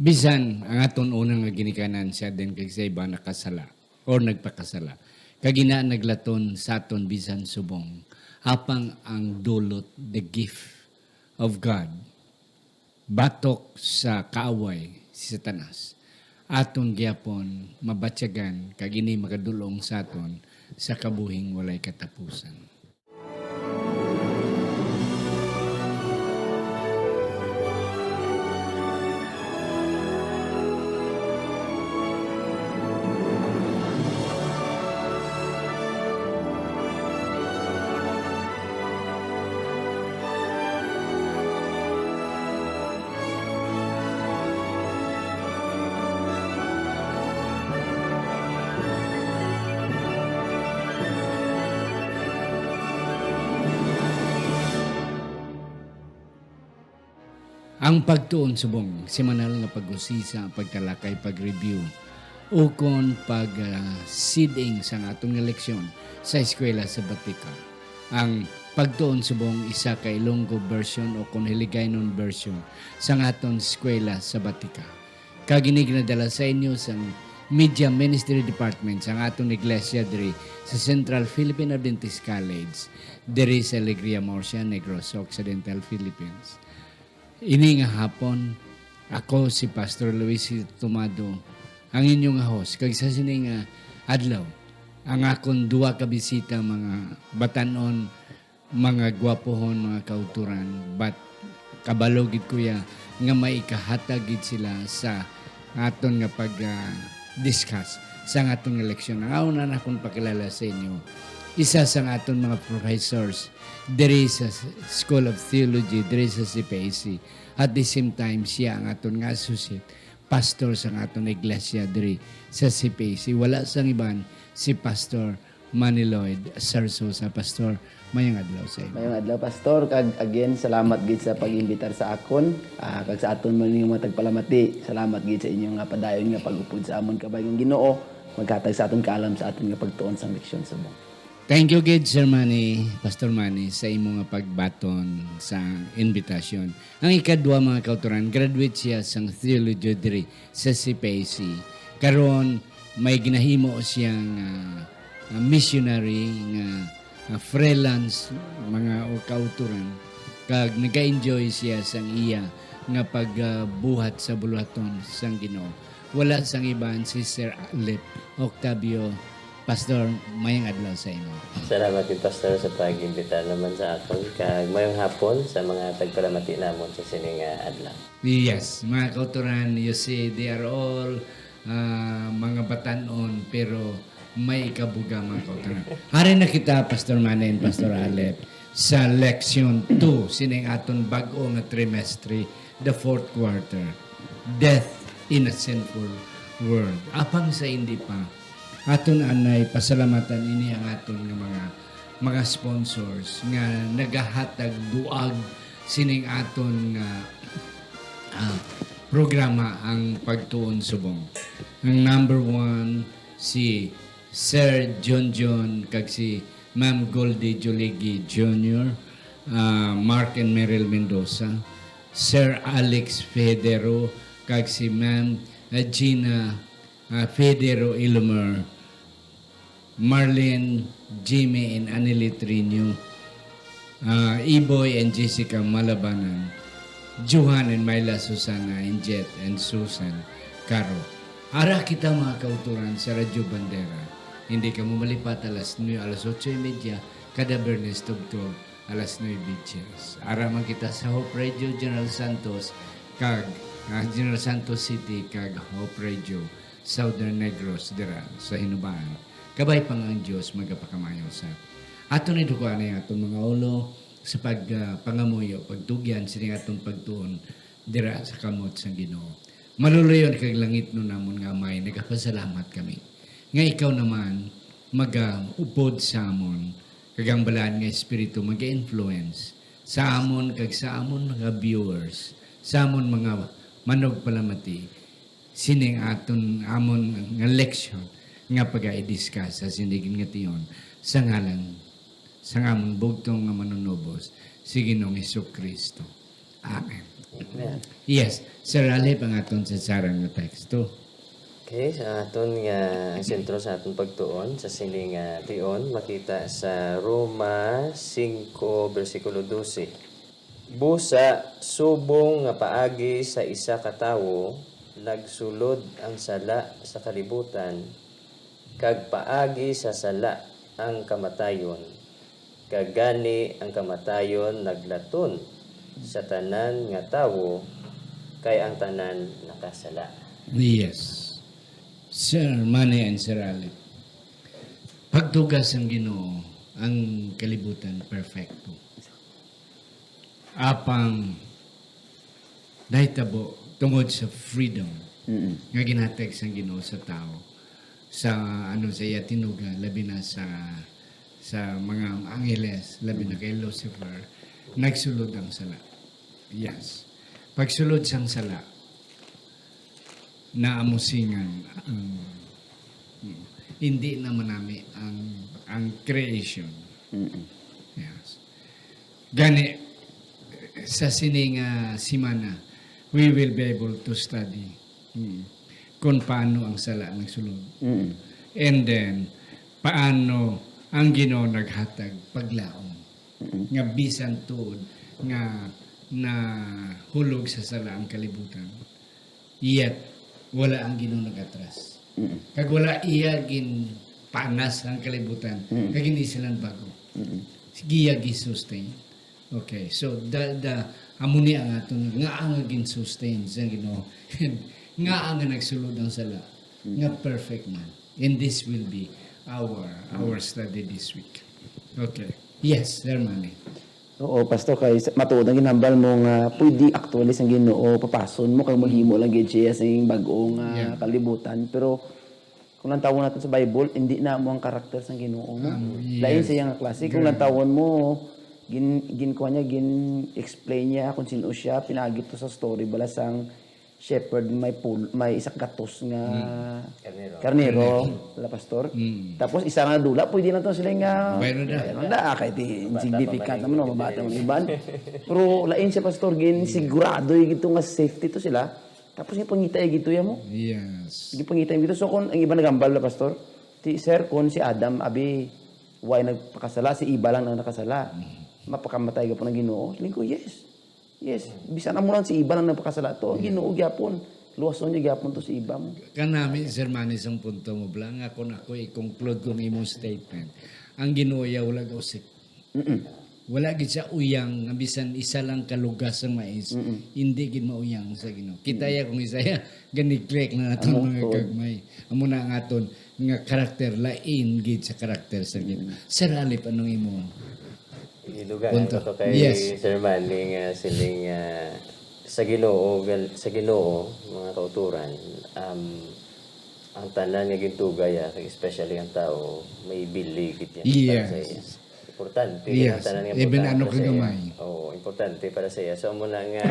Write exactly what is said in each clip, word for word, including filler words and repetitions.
Bisan ang aton una nga ginikanan, siya din kag sa iba nakasala or nagpakasala. Kag ina naglaton sa aton bisan subong, apang ang dulot, the gift of God, batok sa kaaway, si Satanas, aton gyapon mabatyagan, kag ini makadul-ong sa aton sa kabuhing walay katapusan. Ang pagtuon subong, semanal nga pag-usisa, pagtalakay, pag-review, ukon pag, ah, seeding sang aton nga leksyon sa eskwela sabatika. Ang pagtuon subong isa ka Ilonggo version ukon Hiligaynon version sang aton eskwela sabatika. Kag ini ginadala sa inyo sang Media Ministry Department sang aton iglesia diri sa Central Philippine Adventist College, diri sa Alegria, Murcia, Negros Occidental, Philippines. Ini nga hapon, ako si Pastor Luis Tomado, ang inyo nga host. Kag sa sini nga adlaw, ang akon duha ka bisita, mga batan-on, mga gwapohon, mga kautoran, but kabalo gid ko ya nga may ikahatag gid sila sa aton nga pag, ah, discuss sa aton nga leksyon. Ang una nakon pakilala sa inyo, isa sa aton mga professors diri sa School of Theology, diri sa C P A C. At the same time, siya ang aton nga associate pastor sa aton iglesia diri sa C P A C. Wala sang iban, si Pastor Manny Lloyd Zarzosa. Pastor, mayong adlaw sa imo. Mayong adlaw, Pastor. Kag again, salamat gid sa pag-imbitar sa akon. Ah, kag sa aton man nga mga tagpalamati, salamat gid sa inyong nga padayon nga pag-upod sa amon, kabay nga Ginoo maghatag sa aton kaalam sa aton nga pagtuon sang leksyon subong. Thank you gid, Sir Manny, Pastor Manny, sa imo nga pagbaton sa invitation. Ang ikadua, mga kautoran, graduate siya sang theology diri sa C P A C. Karon, may ginahimo siya nga, nga missionary, nga, nga freelance, mga o kautoran, kag nag-enjoy siya sang iya nga pagbuhat sa buluhaton sang Ginoo. Wala sang iban, si Sir Alep Octavio. Pastor, mayong adlaw sa imo. Salamat gid, Pastor, sa pag-imbita naman sa akon, kag mayong hapon sa mga tagpalamati namon sa sini nga adlaw. Yes, mga kautoran, you see, they are all, ah, mga batan-on, pero may ikabuga, mga kautoran. Hari na kita, Pastor Manny and Pastor Alep, sa Leksyon two, sining aton bag-o nga trimestre, the fourth quarter, Death in a Sinful World. Apang sa hindi pa, aton anay pasalamatan ini ang aton nga mga, mga sponsors nga nagahatag duag sining aton nga, ah, programa, ang Pagtuon Subong. Ang number one, si Sir John John kag si Ma'am Goldie Juligi Junior, ah, Mark and Meryl Mendoza, Sir Alex Federo, kag si Ma'am, ah, Gina, ah, Federo Ilomer, Marlene, Jimmy, and Annelie Trino, ah, Iboy and Jessica Malabanan, Johan and Myla, Susana and Jet and Susan Caro. Ara kita, mga kautoran, sa Radyo Bandera. Hindi kamo malipat, alas nuebe, alas otso y media, kada Biyernes tubtob alas nuebe diyes. Ara man kita sa Hope Radio General Santos kag, ah, General Santos City, kag Hope Radio Southern Negros dira sa Hinubaan. Kabay pa nga ang Dios magapakamayo sa aton. Iduko anay aton mga ulo sa pag, ah, pangamuyo, pagtugyan sini aton pagtuon dira sa kamot sang Ginoo. Maluluyon kag langitnon namon nga Amay, nagapasalamat kami nga ikaw naman magaupod sa amon, kag ang Balaan nga Espiritu maga-influence sa amon kag sa amon mga viewers, sa amon mga manugpalamati, sining aton, amon nga leksyon nga pag-i-discuss sa sining nga tion, sa ngalan sang amon bugtong nga Manunubos, si Ginoong Jesu-Cristo. Amen. Amen. Yes, Sir Alip ang aton sa sarang nga teksto. Okay, sa aton nga ang sentro sa aton pagtuon sa sini nga tion makita sa Roma singko bersikulo dose. Busa, subong nga paagi sa isa ka tawo nagsulod ang sala sa kalibutan, kag paagi sa sala ang kamatayon, kag gani ang kamatayon naglaton sa tanan nga tawo, kay ang tanan nakasala. Yes. Sir Manny and Sir Alip, pagtuga sang Ginoo, ang kalibutan perfecto. Apang nahitabo tungod sa freedom Mm-mm. nga ginhatag sang Ginoo sa tao, sa ano, sa iya tinuga, labi na sa sa mga angeles, labi na kay Lucifer, nagsulod ang sala. Yes. Pagsulod sang sala, naamusingan ang hindi na manami ang ang creation. Mm-mm. Yes. Gani, sa sini nga semana, we will be able to study, mm, kung paano ang sala nagsulod. Mm-mm. And then, paano ang Ginoo naghatag paglaom Mm-mm. nga bisan tuod nga nahulog sa sala ang kalibutan, yet wala ang Ginoo nagatras. Mm-mm. Kag wala iya ginpanas ang kalibutan, Mm. kag hindi sila bago. Mm-mm. Sige, iya gi-sustain. Okay, so the, the, amo ni ang aton nga ang gin-sustain sa Ginoo. Nga ang nagsulod ang sala, nga perfect man. And this will be our our study this week. Okay. Yes, Sir Manny. Oo, Pastor, kay sa- matuod ang ginhambal mo nga pwede actually sang Ginoo papason mo kag maghimo lang gid siya sing bag-o nga Yeah. kalibutan, pero kung lantawon natin sa Bible, hindi na mo ang karakter sang Ginoo mo. Um, Lain yes. siya nga klase. Kung Yeah. lantawon mo, gin ginkuha niya, gin-explain niya kung sino siya, pinagit to sa story bala sang shepherd may pul may isak gatos nga Karnero. karnero, la pastor. Mm. Tapos isa nga dula, pwede na to sila nga Bayro na. Bayro na, kay di Bata pa insignificant man naman, no, yung mabata ang pwede. Iban. Pero lain siya, pastor, gin sigurado yung gito nga safety to sila. Tapos yung pangita yung gito ya mo. Yes. Yung pangita yung gito. So kung ang iba nagambal na, pastor, si sir, kung si Adam, abi, why nagpakasala, si Eva lang nang nakasala. Mapakamatay ka po ng Ginoo. Siling ko, yes. Yes. Bisan amo lang si Eva lang nagpakasala to. Ang Ginoo gyapon. Luwason niya gyapon to si Eva mo. Kanami, Sir Manny, sang punto mo bala nga kung ako i-conclude kung imong statement, ang Ginoo ya wala gausik. Mm-mm. Wala gid siya uyang nga bisan isa lang ka lugas sang mais, Mm-mm. hindi gid mauyang sa Ginoo. Kita ya kung isa ya, ga-neglect na naton Amo mga to. gagmay. Amo na ang aton nga karakter, lain gid sa karakter sa Ginoo. Sir Alip, anong imo? Ilugan Punto. ko to kay Yes. Sir Manny nga siling ah, sa Ginoo, gal- sa Ginoo, mga kauturan, um, ang tanan nga gintuga ya, kag especially ang tao, may bili gid yan para sa iya. Yes. Importante Yes. ang tanan nga Even butang ano para sa iya. kagamay. Oo, importante para sa iya. So, amo na nga,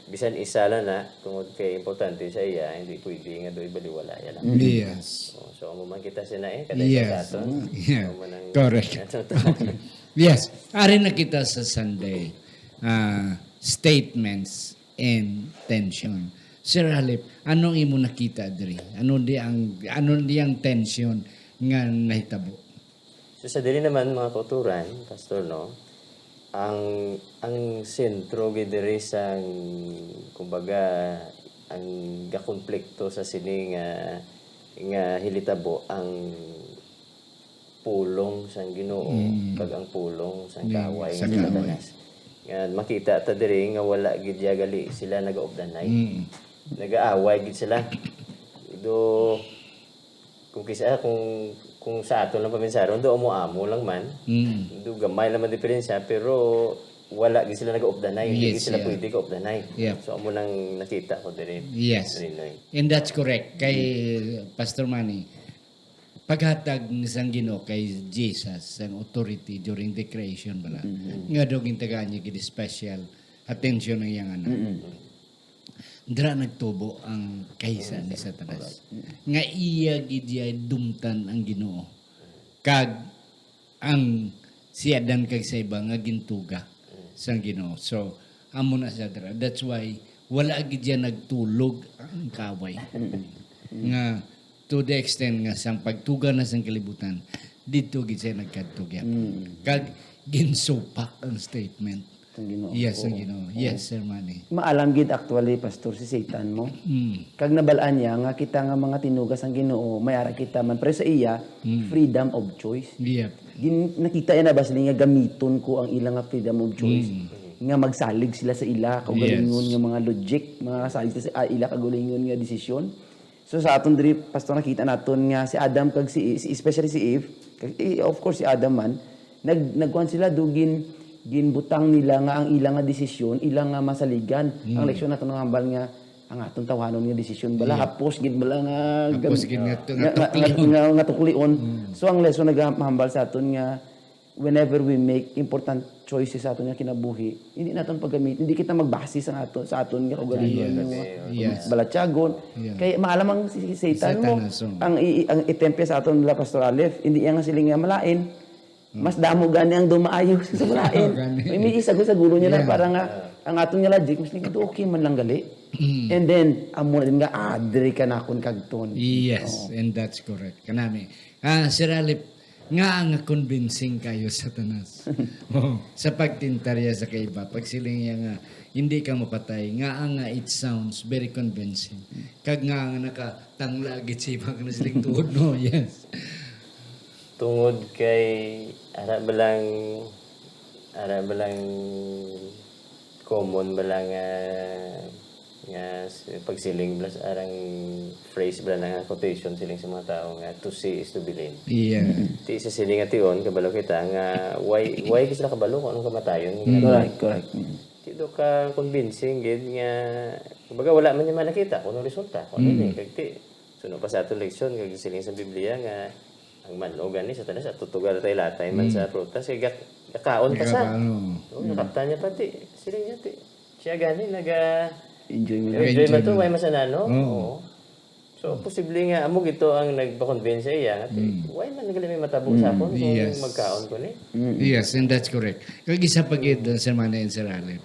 bisan isa lang na, tungod kay importante sa iya, hindi pwede nga do'y baliwala ya lang. Yes. Oh, so, amo man kita sina eh, kada Yes. sa aton. Yeah. So, amo nang- Correct. Yes. Ari na kita sa Sunday. Ah, statements and tension. Sir Alip, ano imo nakita diri? Ano di ang ano di ang tension nga nahitabo? So, sa diri naman, mga kauturan, Pastor, no, ang ang sentro gid diri sang, kumbaga, ang gakonflikto sa sini nga nga hilitabo ang pulong sang Ginoo Mm. kag ang pulong sang Mm, kaaway sa nga kaaway. Satanas. Nga makita ta diri nga wala gid ya gali sila nagaupdanay. Mm. Nagaaway gid sila. Do kung kisa kung kung sa aton lang paminsaron, do amo-amo lang man. Mm. Do gamay lang man diferensya, pero wala gid sila nagaupdanay, hindi Yes, gid sila yeah. pwede kaupdanay. Yeah. So amo nang nakita ko diri. Yes. Rinoy. And that's correct. Kay Pastor Manny, paghatag ni sang Ginoo kay Jesus sang authority during the creation bala. Nga daw gintagaan niya gid special attention ang iyang anak. Dira nagtubo ang kahisa ni Satanas. Nga iya gid iya dumtan ang Ginoo. Kag ang si Adan kag sa iba nga gintuga sang Ginoo. So, Amo na siya dira. That's why wala gid siya nagtulog ang kaway. Nga to the extent nga sang pagtuga na sang kalibutan, didto gid siya nagkadto gyapon. Kag ginsupak ang statement. Sang Ginoo. Yes, ang Oo. Ginoo. Oo. Yes, Sir Manny. Maalam gid actually, Pastor, si Satan mo. Mm. Kag nabalaan niya nga kita nga mga tinuga sang Ginoo, may ara kita man. Pero sa iya, Mm. freedom of choice. Yep. Gin-, nakita niya na ba sila nga gamiton ko ang ila nga freedom of choice? Mm. Nga magsalig sila sa ila kaugalingon Yes. nga mga logic, mga salig sa, ah, ila kaugalingon nga desisyon. So, sa aton diri, Pastor, nakita naton nga si Adam kag si, si especially si Eve, kag, eh, of course, si Adam man, nag-, nagkuan sila, do gin-, ginbutang nila nga ang ila nga desisyon, ila nga masaligan. Ang Mm. leksyon naton nga hambal nga ang aton tawhanon nga desisyon bala, Yeah. hapos gid bala nga Hapos gid nga tu-, nga nga, nga, tuklion. nga, nga tuklion. Mm. So, ang lesson naghahambal sa aton nga whenever we make important choices sa aton nga kinabuhi, hindi naton paggamit, hindi kita magbase sa aton, sa aton nga kaugalingon, Yes. nga Yes. balatyagon. Yeah. Kay maalam ang si, si Satan mo, Satanas, oh. ang i-, ang itempe sa aton nila Pastor Aleph, hindi iya nga siling nga malain. Mas damo gani ang dumaayo sa malain. Gani. May, may isa ko sa gulo niya na Yeah. para nga ang aton nga logic, mas lingkod, okay man lang gali. Mm. And then, amo na din nga, adri ka na akon kagton. Yes, Oo. and that's correct. Kanami. Ah, Sir Alip, nga nga convincing kayo, Satanas. Oh, sa pagtintarya sa kaiba, pagsiling niya nga hindi ka mapatay, nga nga it sounds very convincing. Kag nga nga nakatangla gid si iba nga siling tuod, no? Yes. Tungod kay ara ba lang, ara ba lang common ba lang nga, nga s-, pagsiling bala sa arang phrase bala na nga quotation siling sa mga tao nga, "To see is to believe." Yeah. Ti sa siling nga tion, kabalo kita nga why, why di sila kabalo kung anong kamatayon? Mm. Correct, correct. Mm. Ti do ka convincing gid nga, kumbaga, wala man niya man nakita kung anong resulta, kung ano Mm. ni. Kag ti, suno pa sa aton leksyon, kag siling sa Biblia nga ang man-og gani, Satanas, at tutuga na tayo latay man Mm. sa prutas, kay gak-, gakaon pa sa. Gakaon. Oo, Mm. nakaptan niya pa, ti. Siling niya, ti. Siya gani, naga-, Enjoy mo. enjoy Enjoy man to, mo. May masanano. Oo. Oo. So, posible nga, amo gito ang nagpa-convince sa iya, nga, ti, Mm. why man gali may matabo Mm. sa akon kung Yes. magkaon ko ni? Mm. Yes, and that's correct. Kag isa pa gid, uh, Sir Manny and Sir Allen,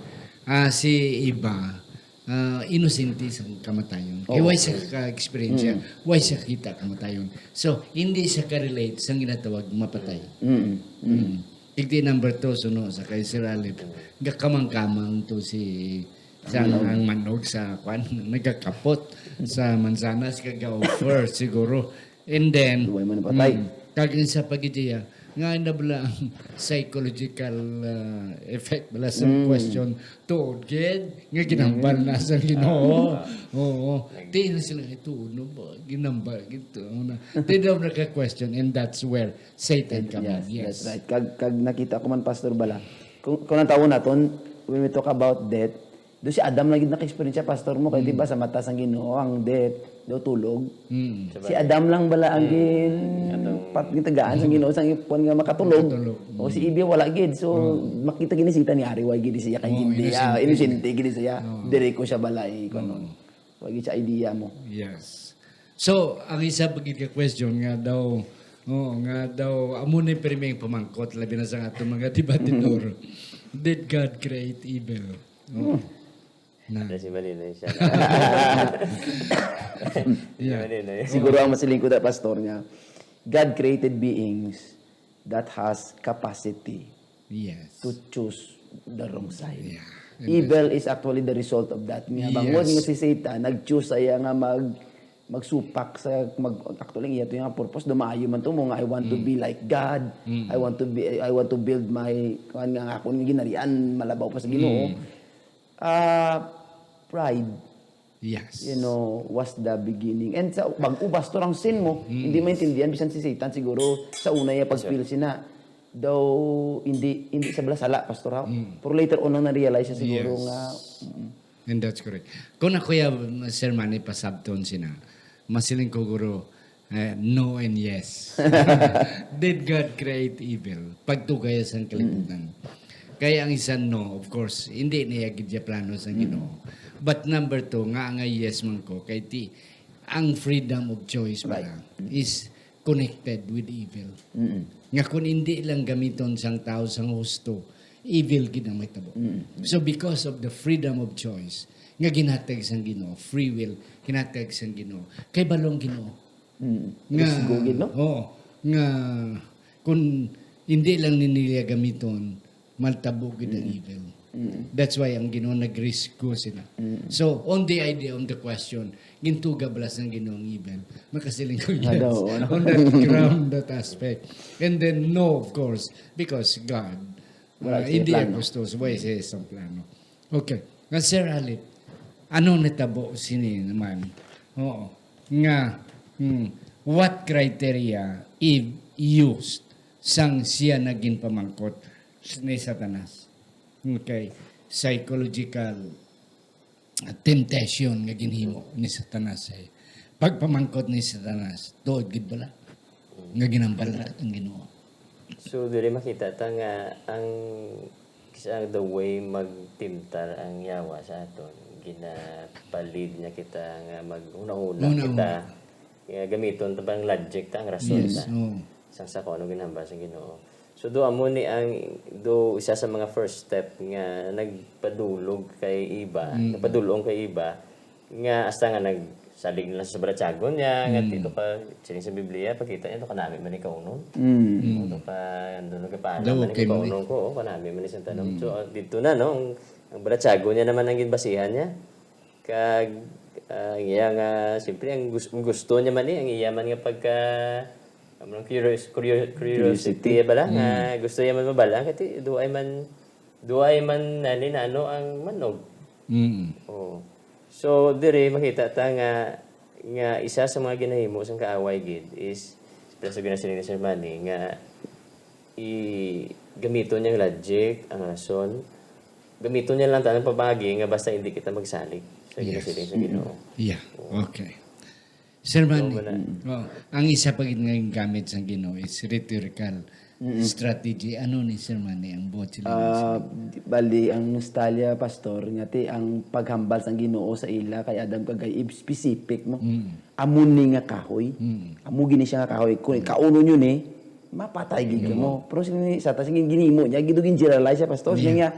ah, si Eva, ah, inosente sa kamatayon. Kay Oo. Wala siya ka-experience, Mm. wala siya kita kamatayon. So, hindi siya ka-relate sa ginatawag mapatay. Mm. Mm. Mm. Igdi number two, suno sa kay Sir Alip, gakamang-kamang to si, sa Mm. ang manog sa kwan, nagakapot sa mansanas, kag ga-offer siguro. And then, Duway man napatay. Mm, kag isa pa gid iya, nga na bala ang psychological, ah, effect bala sa Mm. question, tuod gid, nga ginambal Mm. na sa Ginoo. Ah. Oo. Nag- Di na sila, "Ay, tuod na ba? Ginambal, gito na." Di daw nagka-question, and that's where Satan come in. Yes, Yes. that's right. Kag, kag nakita ko man, Pastor, bala, kung, kung ang tawon naton, when we talk about death, do si Adam lang gid naka-experience siya, Pastor, mo, kay Mm. di ba sa mata sang Ginoo ang death, do tulog. Mm. Si Adam lang bala ang Mm. gin-, Atong pat-, gitagaan sang Ginoo sang ipon nga makatulog. Makatulog. O si Mm. Eve wala gid. So, Mm. makita gid ni Satan ni ari, wala gid siya kay Oo, hindi, ah, inosente. Inosente gid siya. Oo. Diri ko siya balay, kuno. Oo. Wala gid siya idea mo. Yes. So, ang isa pa gid ka question nga daw, oo, nga daw, amo ni primeng pamangkot, labi na sa aton mga debatidor. Did God create evil? Oo. Hmm. Na. Kasi mali na siya. Yeah. Mali na yun. Siguro ang masiling ko na, Pastor, nga God created beings that has capacity Yes. to choose the wrong side. Yeah. And Evil that's is actually the result of that. Nga, Yes. bangod nga si Satan, nag-choose siya nga mag-, magsupak sa, mag-, actually, iya to yung purpose, dumaayo man to mo nga, "I want to Mm. be like God. Mm. I want to be, I want to build my, kuwan nga, akon nga ginarian, malabaw pa sa Ginoo." Mm. Ah, pride. Yes. You know, was the beginning. And sa bag-o, Pastor, ang sin mo, Mm. hindi maintindihan, bisan si Satan siguro, sa una niya pag-feel Sure. sina, daw, hindi, hindi sa bala sala, Pastor, ha? Mm. Pero later on, nang na-realize siya siguro Yes. nga, mm. And that's correct. Kung ako ya, Sir Manny, pasabton sina, masiling ko, guro, eh, no and yes. Did God create evil? Pagtugay sa kalibutan. Mm. Kaya ang isa, no, of course, hindi niya gid siya plano sa Mm. Ginoo. But number two, nga nga yes man ko, kay ti, ang freedom of choice Right. pala Mm. is connected with evil. Mm. Nga kung hindi lang gamiton sang tao sang husto, evil gid ang mahitabo. Mm. So, because of the freedom of choice nga ginhatag sang Ginoo, free will ginhatag sang Ginoo, kay balong Ginoo. Mm. Nga, risgo gid, no? Oo, nga kung hindi lang ni nila gamiton, maltabo gid ang Mm. evil. Mm. That's why ang Ginoo nagrisgo sila. Mm. So, on the idea, on the question, gintuga bala sang Ginoo ang evil? Makasiling ko, yes. Ano, ano? On that ground, that aspect. And then, no, of course, because God, wala uh, siya hindi plano. Gusto, wala siya isang plano. Okay. Nga, Sir Alip, ano natabo sini naman? Oo. Nga, hmm, what criteria Eve used sang siya naging pamangkot ni Satanas? Okay. Psychological temptation nga ginhimo ni Satanas ay pagpamangkot ni Satanas, tuod gid bala nga ginambal na ang Ginoo? So, diri makita ta nga ang, ang the way magtimtar ang yawa sa aton, ginapalid niya kita nga maghunahuna Hunahuna. Kita, nga gamiton ta ang logic ta, ang rason Yes, ta. Oo. Sang sa kung ano ginhambal sa Ginoo. So, do amo ni ang, do isa sa mga first step nga nagpadulog kay Eva, Mm. nagpadulong kay Eva, nga hasta nga nagsalig na lang sa balatyagon niya, nga Mm. dito pa, siling sa Biblia, pakita niya, "Do kanami man ni kaunon." Mm. Mm. Do pa, do nagapaalam Daw man ni okay man kaunon eh. Ko, oh, kanami man ni sang tanom. Mm. So, ah, dito na, no, ang, ang balatyagon niya naman ang ginbasihan niya. Kag, ah, ang iya nga, siyempre, ang gus-, ang gusto niya man eh, ang iya man nga pagka, ano, curious, curious, curiosity, Curiosity. Bala, nga Mm. gusto niya man mabala, kati, do ay man, do ay man, nani, na ano ang manog. Mm. Oh. So, diri makita ta nga, nga isa sa mga ginahimo sang kaaway gid is, pero sa ginasiling ni Sir Manny, nga i-, gamiton niya ang logic, ang rason. Gamiton niya lang tanang pamagi nga basta hindi kita magsalig sa Yes. ginasiling sa Ginoo. Yeah. Oo. Okay. Sir Manny, Ikaw man na. Oh, ang isa pa gid nga gamit sang Ginoo is rhetorical Mm-mm. strategy. Ano ni, Sir Manny, ang buot sila Ah, nga di-, bali, ang nostalgia, Pastor, nga ti ang paghambal sang Ginoo sa ila kay Adam kag kay Eve specific, no? Mm. Amo ni nga kahoy. Mm. Amo gini siya nga kahoy. Kung ikaunon yun eh, mapatay gid Ginoo. Kamo. Pero sige ni sa ta, sige, ginimo niya, gid gin-generalize siya, Pastor. Siya Yeah. nga,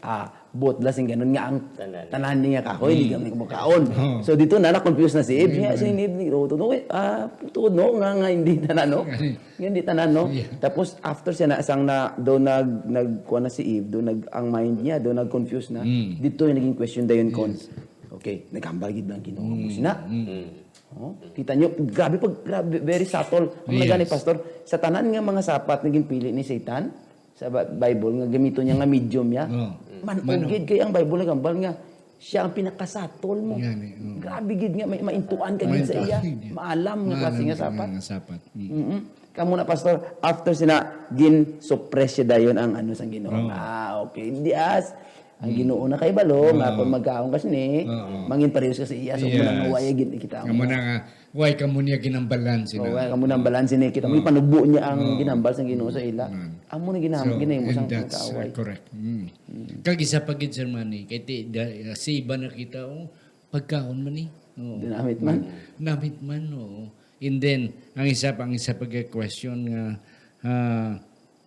ah, buot la sing ganun nga ang Tanan. Tanan ni nga kahoy, di Mm. kami kumakaon. Oh. So, dito na, na-confuse na si Eve. Amen. Niya, si Eve, ni, oh, tuod, ah, tuod, no, nga, nga hindi tanan, no? Nga hindi tanan, no? Yeah. Tapos, after siya na, sang na, do nag, nag, kuha na si Eve, do nag, ang mind niya, do nag-confuse na. Mm. Dito yung naging question dayon kon. Yes. Okay, naghambal gid ang Ginoo mo Mm. sina. Mm. Mm. Oh, kita nyo, grabe pag, grabe, very subtle. Ang Yes. nagani, Pastor, sa tanan nga mga sapat nga ginpili ni Satan, sa Ba-, Bible, nga gamiton niya nga medium niya, Oh. man-og Mano. Gid kay ang Bible naghambal nga siya ang pinakasatol mo. Gani, oh. Grabe gid nga, may maintuan ka gid sa Maintuan iya. Gid niya. Maalam nga Maalam klase nga ka sapat. Nga sapat. Mm. Mm-mm. Kamo na, Pastor, after sina, gin-suppress siya dayon ang ano sang Ginoo. Oh. Ah, okay. Dias, ang Mm. Ginoo na kay balo, nga Oo. kung magkaon ka sini, Oo. mangin parehas ka sa iya. So, Yes. Muna nga waya gid kita Nga mo. Muna nga, why ka mo niya ginambalan sina? Oh, why ka mo nambalan sini? Kita mo, Oo. Ipanubo niya ang Oo. Ginambal sang Ginoo sa ila. Mm. Amo na ginam-, So, ginahimo and sang that's, uh, kaaway. Correct. Mm. Mm. Kag isa pa gid, Sir Manny, kay ti-, da-, si iba nakita, oh, pagkaon man ni. Oo. Dinamit man. Namit man, oo. And then, ang isa pa, ang isa pa gid question nga, ah,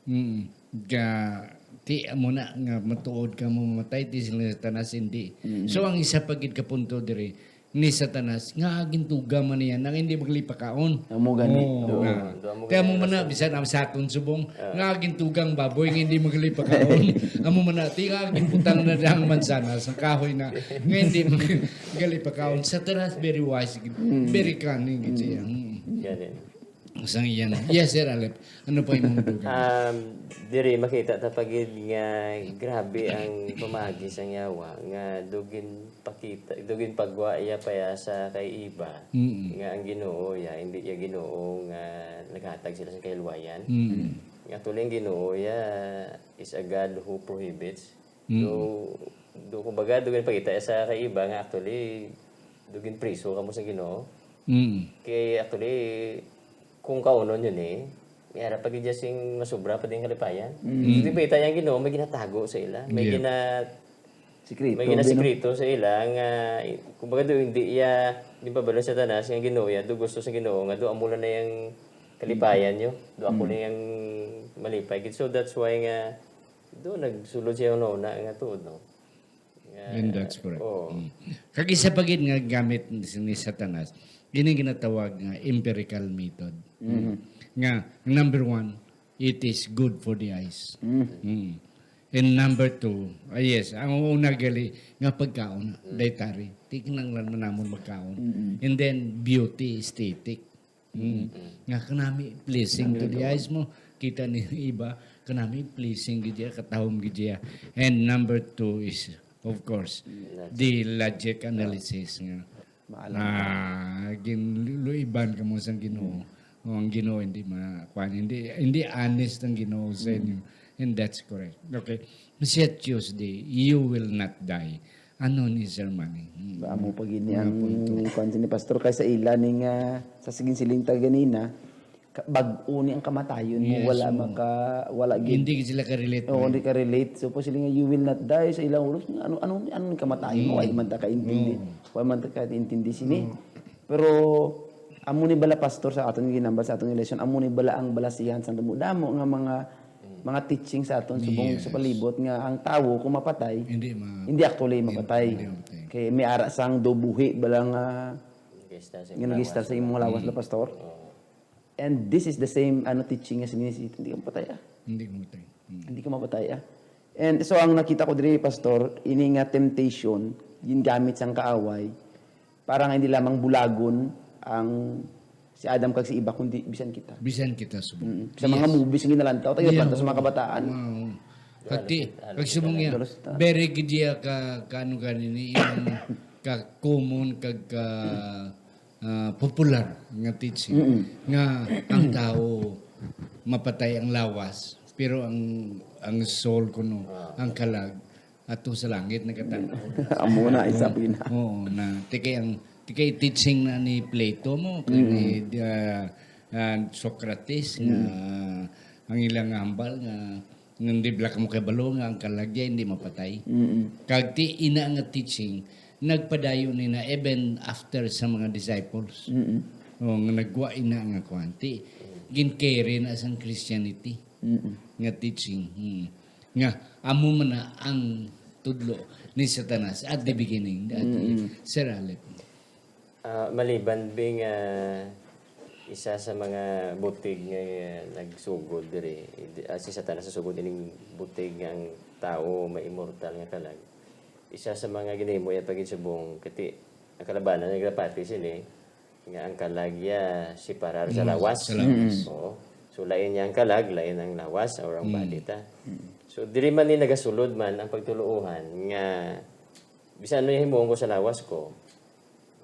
Mm. Ga, ti, amo na nga matuod ka mo mamatay, ti sila sa tanas, hindi. Mm. So, ang isa pa gid ka punto diri, ni Satanas, nga gintuga man niya, nang hindi maglipakaon. Amo gani. Oo, Oo. nga. Amo Kaya gani mo man na, rason. Bisan ang sa aton subong, Ah. nga gintugang baboy, nga hindi maglipakaon. Amo man na, ti, nga ginputang na lang mansanas, ang kahoy na, nga hindi maglipakaon. Satanas, very wise, Mm. very cunning, gid siya. Mm. Mm. Gani. Sang iyan. Yes, Sir Alep. Ano pa imong dugang? Um, diri makita ta pa gid nga grabe ang pamaagi sang yawa nga dugin pakita, dugin pagwa iya pa iya sa kay Eva Mm. nga ang Ginoo iya, hindi iya Ginoo nga naghatag sila sa kahilwayan. Mm. Nga actually ang Ginoo iya is a God who prohibits. Mm. So, do, kumbaga, do ginpakita sa kay Eva nga actually, do ginpriso kamo sa Ginoo. Mm. Kay actually, kung kaunon yun eh, may ara pa gid siya sing masubra pa din kalipayan. Mm. So, di ba, ita yang Ginoo, may ginatago sa ila. May Yeah. gina-, Sikreto, may ginasikreto sa ila nga, kumbaga, do, hindi iya, di pa balo sa tanas, nga Ginoo iya, do gusto sa Ginoo, nga do amo lang na yang kalipayan nyo, do ako Mm. na yang malipay. So, that's why nga, Doon nagsulod siya una-una nga tuod, no? Nga, And that's correct. Oo. Mm. Kag isa pa gid nga gamit ni, ni Satanas, ini ginatawag nga empirical method. Nga, number one, it is good for the eyes. Mm. And number two, ah, yes, ang una gali nga pagkaon, dietary. Di kinahanglan man namon magkaon. And then, beauty, aesthetic. Mm. Nga kanami pleasing to the eyes mo. Kita ni iba, kanami pleasing gid iya, katahom gid iya. And number two is, of course, the logic analysis nga. Maalam. Ah, ginluiban ka mo sang Ginoo. O ang Ginoo hindi ma kuan, hindi hindi honest ang Ginoo sa inyo. And that's correct. Okay. Siya Tuesday, you will not die. Ano ni Sir Manny? Hmm. Ba mo pag ini Mga ang punto. Kuan ni Pastor kay sa ila ni nga sa sigin siling ta ganina, ka- bag-o ni ang kamatayon mo, Yes, wala oo. maka wala gid. Hindi sila ka-relate. Oo, hindi ka relate. So, po sila nga, "You will not die." Sa ilang ulo, ano, ano, ano ang kamatayon mo? Wala man ta kaintindi. Wala man ta kaintindi sini. Pero, amo ni bala, Pastor, sa aton ginambal, sa aton lesson, amo ni bala ang balasihan sa damo-damo nga mga mga teaching sa aton subong Yes. sa palibot nga ang tawo kung mapatay, Hindi ma- hindi actually mapatay. Hindi mapatay. Kay may ara sang do buhi bala nga Nag-istar sa nga nag-istar sa imong lawas na, Pastor. And this is the same ano teaching nga sinisita, hindi ka mapatay ah. Hindi ko matay. Hmm. Hindi ka mapatay ah. And so ang nakita ko diri, Pastor, ini nga temptation gingamit sang kaaway para nga hindi lamang bulagon ang si Adam kag si Eva, kundi bisan kita. Bisan kita subong. Mm. Sa mga movies nga nalantaw, tayo Yeah, planta sa mga oo. kabataan. Wow. Kati, kag subong niya, Halos ta- very gid niya ka, ka ano ganini, yung ka common kag ka ah, popular nga teaching nga ang tao mapatay ang lawas, pero ang ang soul kuno, ang kalag, ato sa langit nagatan. Amo na, isa po yun. Oo, na tikay ang tikay teaching na ni Plato mo, kay ni ah, ah, Socrates nga ang ilang hambal nga nga hindi bala kamo kabalo nga ang kalag iya hindi mapatay. Kag ti ina nga teaching nagpadayon nina even after sa mga disciples. O nga nagwa ina nga kuan ti gin-carry na sang Christianity nga teaching. Hmm. Nga amo man na ang tudlo ni Satanas at the beginning. At Sir Alep. Ah, maliban bing ah, isa sa mga butig nga ah, nagsugod diri, ah, si Satanas nagsugod ining butig nga ang tawo may immortal nga kalag. Isa sa mga ginahimo iya paginsubong kati ang kalabanan nagapati sini nga ang kalag iya separar sa Mm, lawas. Sa lawas. Oo. So lain niya ang kalag, lain ang lawas or ang body ta. So diri man ni nagasulod man ang pagtuluohan nga bisan ano yung himuon ko sa lawas ko,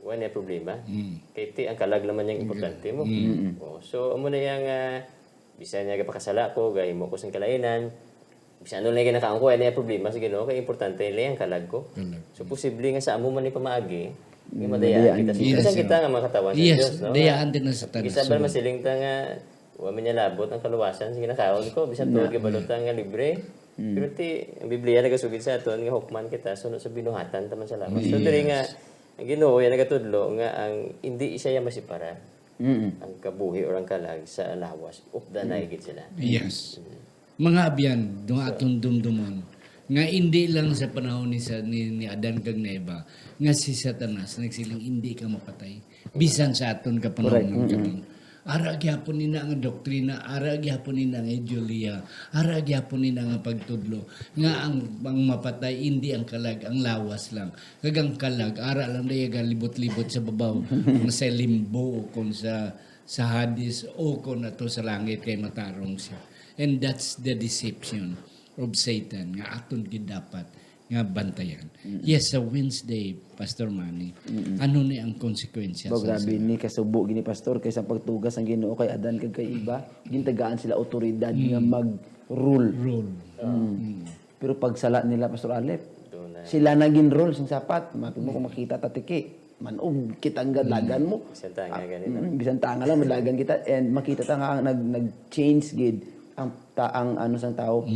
wala niya problema. Mm. Kay ti ang kalag naman yung importante mo. Mm. Oh, so amo na yang ah, bisan niya gapakasala ko, gahimo ko sing kalainan, bisan ano lang ginakaon ko, wala niya problema sa Ginoo, kay importante lang ang kalag ko. Kalag. So posible nga sa amo man ni pamaagi, nga Mm, madayaan madayaan. kita sa Yes, bisan sir. kita nga mga katawan sa Yes, Dios, no? dayaan din ang Satanas. Bisan ba masiling ta nga wa man niya labot ang kaluwasan sa ginakaon ko, bisan tuod gibalot ta nga libre. Pero ti, ang Biblia nagasugid sa aton nga hukman kita suno sa binuhatan ta man sa lawas. So Yes. diri nga ang Ginoo ya nagatudlo nga ang hindi siya ya masiparar. Mm. Ang kabuhi or ang kalag sa lawas, updanay gid sila. Yes. Mga abyan, nga aton dumdumon, nga indi lang sa panahon ni, sa, ni, ni Adan kag ni Eva, nga si Satanas nagsiling, "Hindi ka mapatay." Bisan sa aton kapanahon Correct. ng karon. Ara gyapon nina nga doktrina, ara gyapon nina nga ideolohiya, ara gyapon nina nga pagtudlo nga ang, ang mapatay indi ang kalag, ang lawas lang. Kag ang kalag ara lang daya galibot-libot sa babaw, kung sa limbo o kung sa sa Hades o kung ato sa langit kay matarong siya. And that's the deception of Satan nga aton gid dapat nga bantayan. Yes, sa Wednesday, Pastor Manny, ano ni ang konsekwensya Ba, sa grabe ni kasubo gini, Pastor, kay sa pagtugas ang Ginoo kay Adan kag kay Eva, gintagaan sila otoridad nga mag-rule. Rule? Mm. Pero pagsala nila, Pastor Alep, Doon na. sila na gin-rule sing sapat. Mati mo kung makita ta tiki, manog kita ang galagan mo. Bisan tanga Ah, ganito. mm, bisan tanga lang, madagan kita. And makita ta nga nag, nag-change gid ang ta, ang ano sang tao.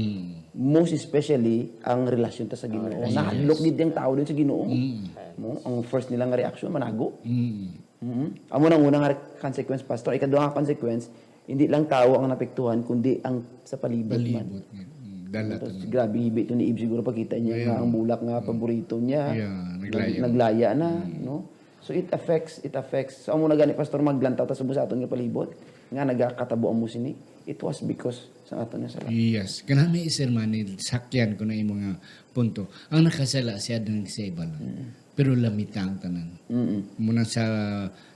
Most especially ang relasyon ta sa Ginoo. relasyon. Nahadlok gid ang tao din sa Ginoo. Mm. Mo, ang first nila nga reaksyon, manago. Mm. Mhm. Amo nang una nga consequence, Pastor. Ikaduha nga consequence, hindi lang tao ang napektuhan, kundi ang sa palibot man. Palibot. Mm. Dala Tapos, to. Grabe, hibi to ni Eve siguro, pagkita niya nga Yeah. ang bulak nga paborito niya, Yeah, nag- naglaya. naglaya na, Mm. no? So, it affects, it affects. So, amo na gani, Pastor, maglantaw ta sa busa aton nga palibot, nga nagakatabo amo sini. It was because sa aton nga sala. Yes. Kanami, Sir Manny, sakyan ko na imo nga punto. Ang nakasala si Adan sa iba lang. Mm. Pero lamita ang tanan. Mm-mm. Muna sa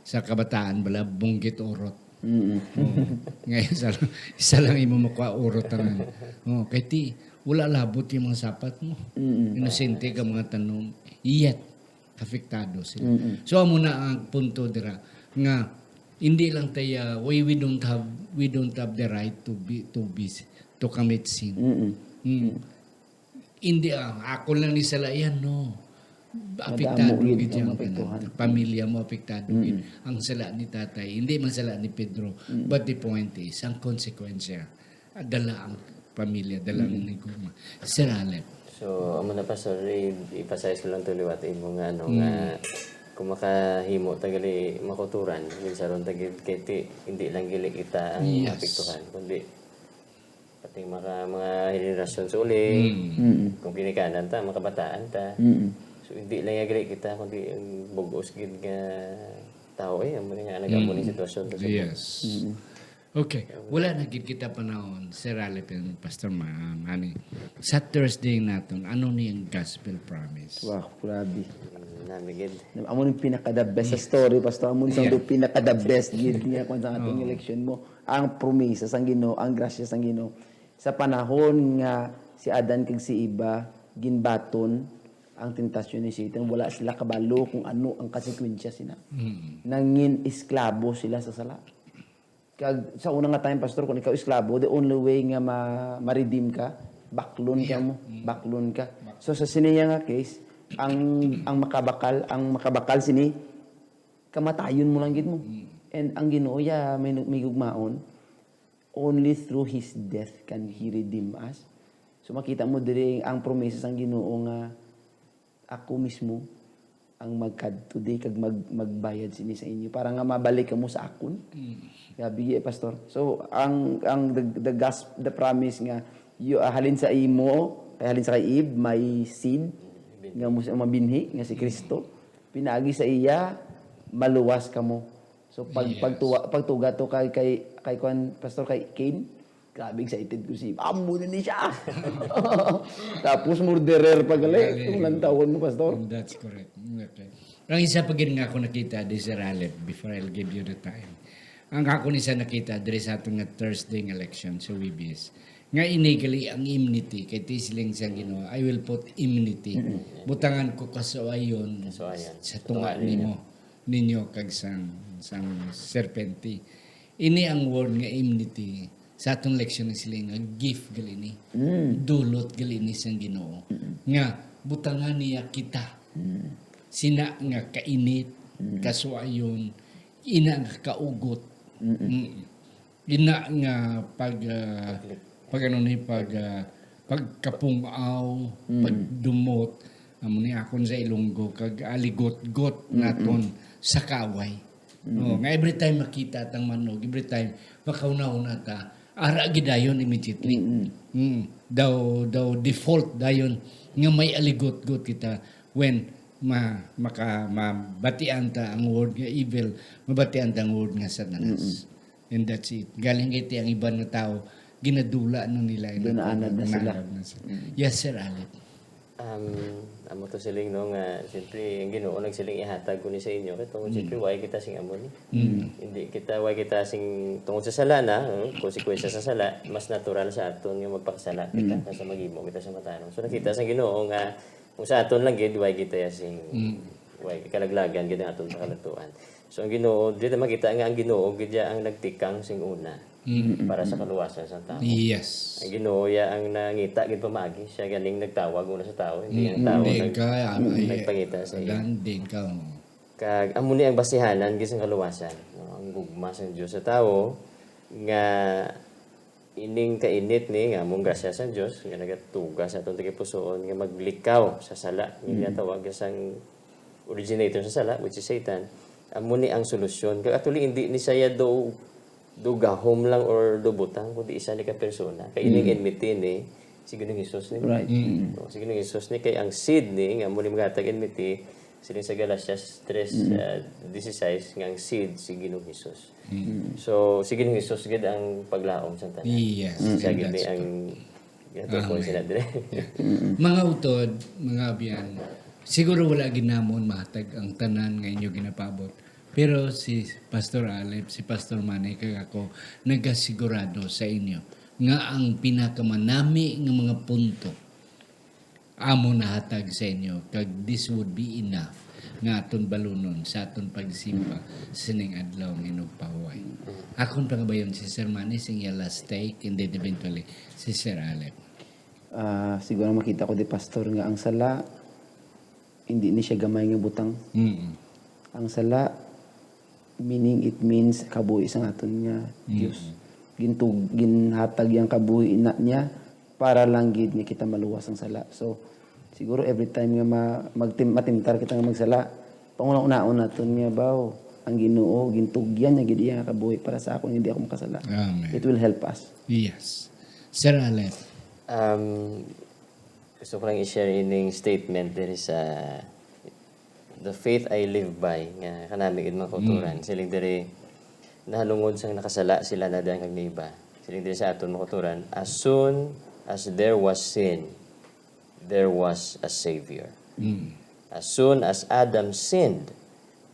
sa kabataan bala, bunggit urot. Mm-mm. Oo. Ngayon, isa lang, isa lang imo makuha urot tanan. Oh, kay ti, wala labot yung mga sapat mo. Mm-mm. Inosente ka mga tanom. Yet, apektado sila. Mm-mm. So, amo na ang punto dira nga hindi lang tayo, we, we don't have, we don't have the right to be, to be, to commit sin. Mm-mm. Mm. Hindi, ah, ako lang ni sala yan, no. Apektado Madamo gid gid ang ang maapektuhan. kanan. Pamilya mo apektado Mm. gid. Ang sala ni tatay, hindi man sala ni Pedro. Mm. But the point is, ang konsekwensya, ah, dala ang pamilya, dala ang Mm. hinigugma. Sir Alep. So, amo na, Pastor, i- emphasize ko lang to liwat imo nga ano Mm. nga kung makahimo ta gali makuturan, minsan ron ta gid kay ti, hindi lang gili kita ang Yes. apektuhan, kundi pati mga mga henerasyon sa uli, Mm. Mm-mm. kung ginikanan ta, makabataan ta. Mm-mm. So, hindi lang nga gali kita, kundi ang bugos gid nga tao, eh, amo na nga nag-amo ni Mm. sitwasyon sa Yes. Mm-mm. Okay. Wala na gid kita panahon, Sir Alep and Pastor Ma- Manny. Sa Thursday naton, ano ni ang gospel promise? Wow, grabe. Nami gid. Amo ni pinaka the best sa story, Pastor. Amo ni sa Yeah. pinaka the best gid niya kung sa ating Oo. election mo. Ang promesa sang Ginoo, ang grasya sang Ginoo. Sa panahon nga si Adan kag si Eva ginbaton ang tentasyon ni Satan, wala sila kabalo kung ano ang konsekwensya sina. Mm. Nangin esklabo sila sa sala. Kag sa una nga time, Pastor, kung ikaw esklabo, the only way nga ma- ma-redeem ka, baklon ka Yeah. mo, Mm. baklon ka. Bak- So sa sini nga case, ang ang makabakal, ang makabakal sini kamatayon mo lang gid mo. Mm. And ang Ginoo ya may may gugmaon, only through his death can he redeem us. So makita mo diri ang promesa sang Ginoo nga ako mismo ang magkadto di kag mag, magbayad sini sa inyo para nga mabalik kamo sa akon. Mm. Grabe, eh, Pastor. So ang ang the, the gospel, the promise nga you, ah, halin sa imo, kay halin sa kay Eve, may seed nga mo mabinhi nga si Kristo. Pinaagi sa iya maluwas kamo. So pag Yes. pagtuwa, pagtuga to kay kay kay kwan, Pastor, kay Cain. Grabe excited ko si Eve. Amo na ni siya. Tapos murderer pa gali. Galing. Kung lantawon mo, Pastor. And that's correct. Okay. Ang isa pa gid nga ako nakita di, Sir Alep, before I'll give you the time. Ang ako ni sa nakita diri sa aton nga Thursday nga election sa W B S. Nga ini gali ang enmity kay ti siling sang Ginoo, "I will put enmity." Butangan ko kasuayon Kasuayon. sa tunga Tunga ninyo. nimo, ninyo kag sang sang serpente. Ini ang word nga enmity sa atong leksyon na sila nga gift gali ni. Mm. Dulot gali ni sang Ginoo. Nga butangan niya kita. Mm. Sina nga kainit, Mm. kasuayon, ina nga kaugot. Mm-mm. Mm. Ina nga pag ah, pag ano ni pag ah, pagkapungaw, Mm. pagdumot, amo ni akon sa Ilonggo kag aligotgot Mm-mm. naton sa kaway. Oh, nga every time makita tang manog, every time makahuna-huna ta, ara gidayon immediately. Mm-mm. Mm. Daw daw default dayon nga may aligotgot kita when ma, maka, mabatian ta ang word nga evil, mabatian ta ang word nga Satanas. And that's it. Galing kay ti ang iban nga tao, ginadula na nila. Doon naanad na sila. Naanad na sila. Yes, Sir Alec. Um, amo to siling, no, nga siyempre ang Ginoo nagsiling, "Ihatag ko ni sa inyo." Kay tungod siyempre wala kita sing amo ni. Mm. Hindi kita, wala kita sing tungod sa sala na, no? Konsekwensya sa sala, mas natural sa aton nga magpakasala kita kaysa maghimo kita sa matarong. So nakita sa Ginoo nga kung sa aton lang gid, wala kita sing Mm. wala kalaglagan gid ang aton pakalutuan. So ang Ginoo, dito makita nga ang Ginoo gid ya ang nagtikang sing una Mm. para sa kaluwasan sa tao. Yes. Ang Ginoo ya ang nangita gid pamaagi, siya ganing nagtawag una sa tao, hindi ang tao Hindi nag- ka, ay, nagpangita sa iya. Hindi ka, oh. Kag amo ni ang basihanan gid sang kaluwasan, no? Ang gugma sang Dios sa tawo nga ining kainit ni nga among grasya sang Dios nga nagatuga sa atong tagipusoon nga maglikaw sa sala nga ginatawag sang originator sa sala, which is Satan. Amo ni ang solusyon. Kag actually, hindi ni siya do do gahom lang or do butang, kundi isa ni ka persona. Kay ining enmity ni, Si Ginoong Jesus ni. Right. Mm. So, si Ginoong Jesus ni kay ang seed ni nga amo ni maghatag enmity, siling sa Galatias tres, ah, dieciséis, nga ang seed si Ginoong Jesus. So, si Ginoong Jesus gid ang paglaom sa tanan. Yes, Siya and gid ni that's ang true. ginatukoy Amen. sila dire. Mga utod, mga abyan, siguro wala gid namon mahatag ang tanan nga inyo ginapaabot. Pero si Pastor Alep, si Pastor Manny, kag ako, nagasigurado sa inyo nga ang pinakamanami nga mga punto amo nahatag sa inyo, kag this would be enough nga aton balunon sa aton pagsimba sining adlaw nga inugpahuway. Akon pangabayon si Sir Manny sing iya last take, and then eventually si Sir Alep. Ah, siguro makita ko di, Pastor, nga ang sala, hindi ni siya gamay nga butang. Mm. Ang sala, meaning it means kabuhi sa aton nga Dios. Gintug, ginhatag yang kabuhi na niya para lang gid nga kita maluwas ang sala. So, siguro every time nga ma, magtim, matimtar kita nga magsala, pangunaon naton nga, baw, ang Ginoo, gintugyan niya gid iya nga kabuhi para sa akon, hindi ako makasala. Amen. It will help us. Yes. Sir Alep. Um, gusto ko lang i-share ining statement diri sa The Faith I Live By, nga kanami gid mga kauturan. Siling diri, nahalungod sang nakasala sila na daan kag naiba. Siling diri sa aton mga kauturan, as soon as there was sin, there was a Savior. As soon as Adam sinned,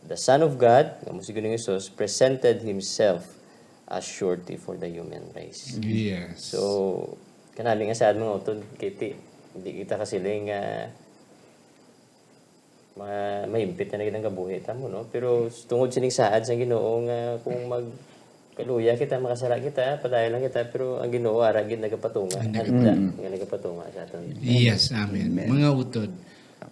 the Son of God, nga mo si Ginoong Jesus, presented himself as surety for the human race. Yes. So, kanami nga saad mga utod, kiti, hindi kita kasiling nga ma mahimpit na gid ang kabuhi ta mo, no? Pero tungod sining saad sa Ginoo nga kung mag kaluya kita, makasala kita, padayon lang kita, pero ang Ginoo ara gid nagapatunga, Ang handa nga nagapatunga sa aton. Yes, amen. Mga utod,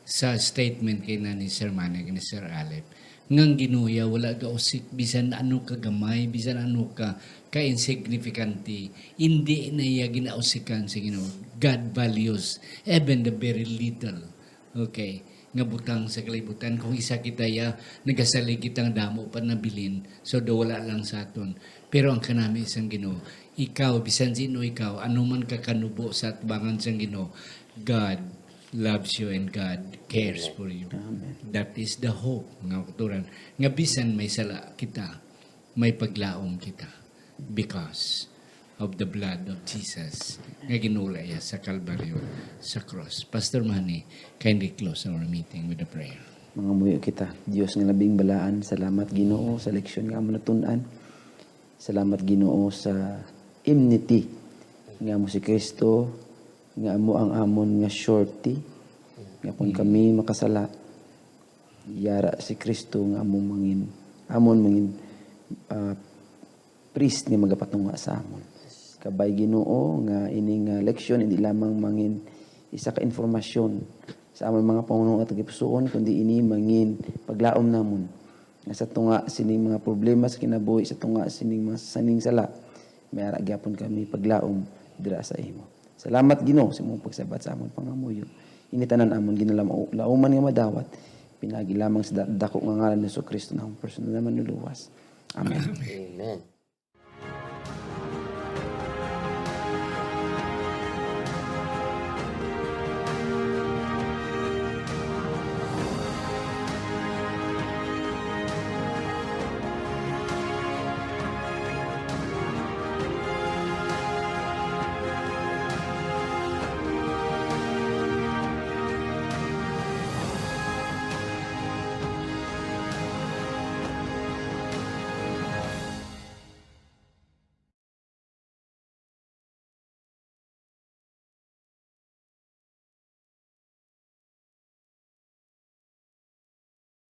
sa statement kay na ni Sir Manny, ni Sir Alep, nga ang Ginoo iya wala gausik bisan ano ka gamay, bisan ano ka ka insignificante, hindi na iya ginausikan sa Ginoo. God values even the very little. Okay, nga butang sa kalibutan. Kung isa kita ya, nagasalig kita nga damo pa nabilin, so do wala lang sa aton. Pero ang kanami sang Ginoo, ikaw, bisan sino ikaw, ano man ka kanubo sa atbangan sang Ginoo, God loves you and God cares for you. That is the hope, mga kauturan, nga bisan may sala kita, may paglaom kita because of the blood of Jesus nga ginula iya sa Kalbaryo, sa cross. Pastor Manny, kindly close our meeting with a prayer. Mangamuyo kita. Dios nga labing balaan, salamat, Ginoo, sa leksyon nga amo natun-an. Salamat, Ginoo, sa enmity nga amo si Kristo, nga amo ang amon nga surety, nga kung kami makasala, yara si Kristo nga amo mangin, amon mangin, ah, priest nga magapatunga sa amon. Kabay, Ginoo, nga ini nga leksyon hindi lamang mangin isa ka informasyon sa amon mga panuno at tagipusoon, kundi ini mangin paglaom namon nga sa tunga sining mga problema sa kinabuhi, sa tunga sining mga saning sala, may ara gyapon kami paglaom dira sa imo. Salamat, Ginoo, sa imong pagsabat sa amon pangamuyo. Ini tanan amon ginalauman nga madawat, pinagi lamang sa da- dako nga ngalan ni Jesu-Cristo, na amon personal nga Manluluwas. Amen. Amen.